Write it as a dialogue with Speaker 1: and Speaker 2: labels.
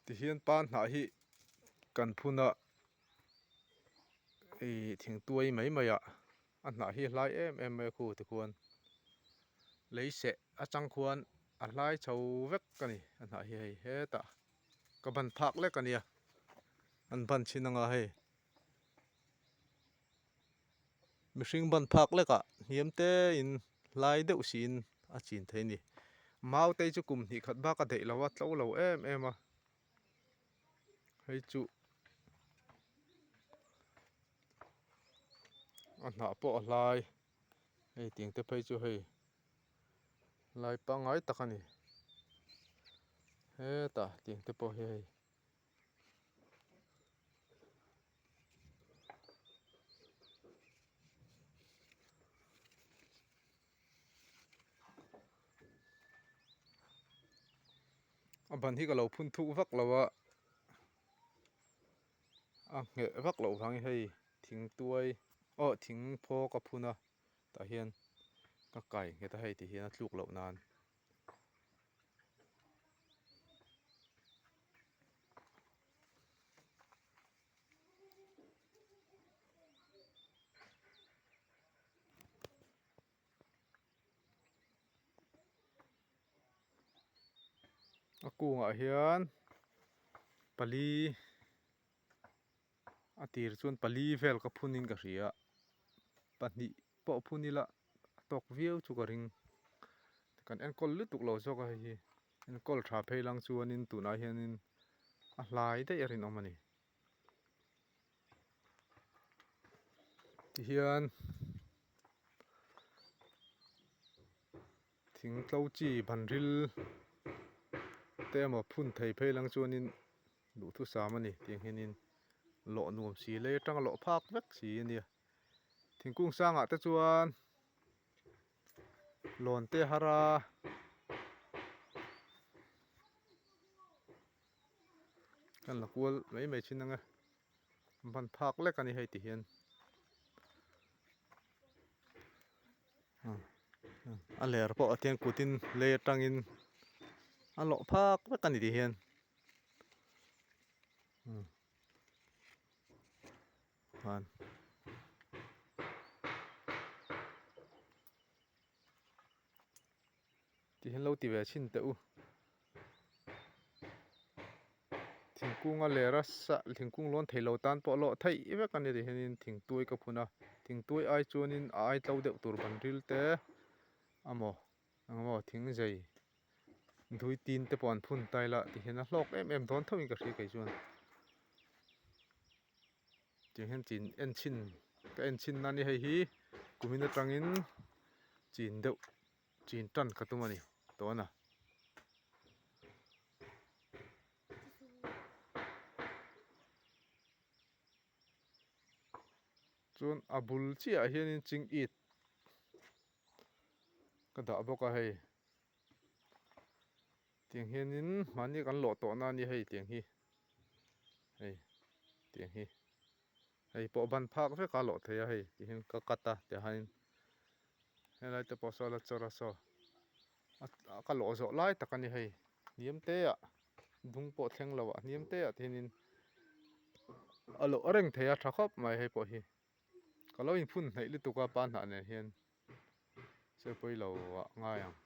Speaker 1: Tihian pa hnah hi kan phun a ih thingtuai mai mai ah a hnah hi a hlai em em mai a khu tikhuan lei seh atang khuan a hlai chho vek a ni a hnah hi hei hetah ka ban phak lek a nia an ban chhin anga hei. Mihring ban phak lekah hniam te in hlai deuh siin a chin thei a ni. Mau te chu kum hnih khat bak a daih lo a, tlo lo em em a. Hei chu a hnah pawh a hlai, hei tiang te phei chu hei hlai pangngai tak a ni. Hetah tiang te pawh hi hei. A ban hi ka lo phun thuk vak lo a a ngheh vak loh vangin hei thing tuai aw thing phaw ka phun a tah hian ka kai nghet a hei ti hian a tluk loh nan. A kungah hian pali a tir chuan pali vel ka phun in ka hria pahnih pawh phun ila a tawk viau chu ka ring kan enkawl lutuk lo zawk a hei hi enkawl tha phei lang chuanin tunah hianin a hlai daih a rinawm a ni tihian thing tlo chi ban ril te emaw phun thei phei lang chuanin duhthusam a ni tiang hianin lawh nuam si lei atanga lawh phak vek si a nia. Thingkung sangah te chuan lawn te a har a kan la kual mai mai thin ang e ban phak lek a ni hei ti hian a ler pawh a tiang kutin lei atangin a lawh phak vek a ni ti hian. Khan ti hian lo ti ve chhin teh u thingkung a ler a sa thingkung lawn thei lo tan pawh a lawh theih vek a ni ti hianin thingtuai ka phun a thingtuai ai chuanin a ai tlo deuh tur ban ril te amaw engemaw thing zei dui tin te pawh an phun ta ila ti hian a hlawk em em dawn tho in ka hria kei chuan. Tiang hian chin en chhin ka en chhin na a ni hei hi kumin atangin chin deuh chin tan ka tum a ni tawn a. Chuan a bul chiah ah hianin ching it ka dah bawk a hei tiang hianin mahni kan lawh tawh na a ni hei tiang hi hei tiang hi hei pawh ban phak vek a lawh thei a hei ti hian ka cut a tiah hian helai te pawh saw la chawr a saw a ka lawh zawh lai tak a ni hei hniam te ah dung pawh thleng lo ah hniam te ah te hianin a lawh reng thei a tha khawp mai hei pawh hi ka lo inphun hnaih lutuk a pa hnah nen hian. Che pawi lo ah ngai ang.